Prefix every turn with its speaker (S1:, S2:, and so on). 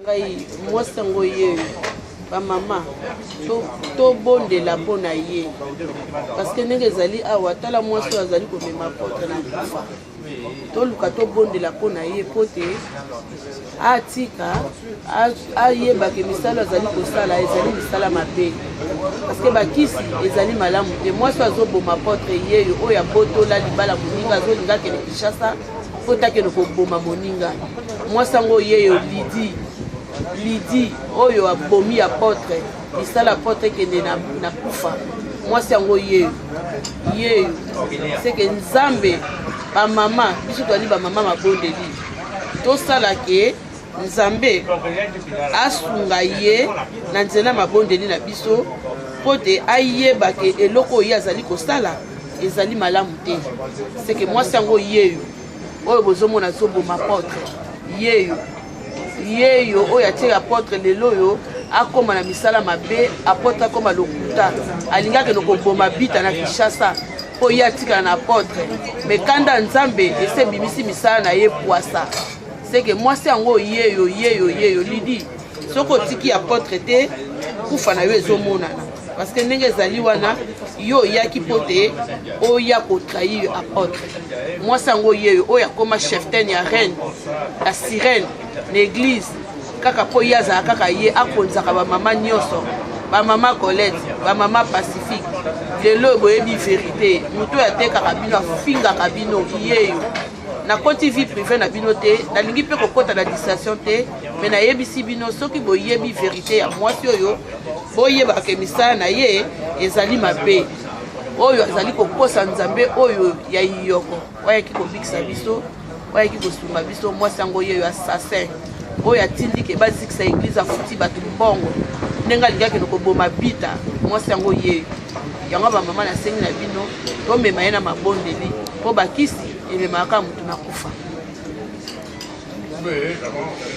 S1: Ngai mwasi yango yeyo ba mama tobondela mpo na ye parce que ndenge ezali awa, tala mwasi oyo azali komema apotre na kufa. Toluka tobondela mpo na ye mpo te atika, ayebake misala azali kosala ezali misala mabe, parce que bakisi ezali malamu te. Mwasi oyo azoboma apotre yeyo, oyo abotola libala moninga, azolinga akende Kinshasa mpo takende koboma moninga. Mwasi yango yeyo, Lidi, Lidi oyo abomi apotre, misala apotre ekende na kufa. Mwasi yango yeyo, yeyo seke Nzambe. Bamama, biso toali bamama mabondeli, tosala ke Nzambe asunga ye na nzela mabondeli na biso mpo te ayeba ke eloko oyo ye azali kosala ezali malamu te. Seke mwasi yango yeyo oyo bozomona azoboma apotre, yeyo, yeyo oyo atie apotre lelo oyo akóma na misala mabe. Apotre akóma lokuta, alingi akende koboma Bita na Kinshasa mpo ye atikala na apotre. Me kanda Nzambe ese ebimisi misala na ye pwasa. Seke mwasi yango yeyo, yeyo, yeyo Lidi, soki otiki apotre te, kufa na yo ezomonana, parce que ndenge ezali wana, yo oyaki mpo te oya kotrahir apotre. Mwasi yango yeyo oyo akóma cheftaine ya reine ya sirène na église, kaka mpo ye azala kaka ye akonzaka bamama nyonso, bamama Colette, bamama Pacifique. Lelo oyo boyebi vérité, moto oyo atekaka bino, afingaka bino, yeyo. Nakoti vie privée na bino te, nalingi mpe kokɔta na distraction te, me nayebisi bino, soki boyebi vérité ya mwasi oyo, boyebaka misala na ye ezali mabe. Oyo azali kokosa Nzambe oyo ya iyoko, oyaki kobikisa biso, oyaki kosunga biso. Mwasi yango yeyo, assassin oyo atindiki bazikisa église, afuti bato mbongo ndenge alingi akende koboma Bita. Mwasi yango yeyo. Yango bamama, nasengi na bino, tomema ye na mabondeli mpo bakisi ememaka motu na kufa.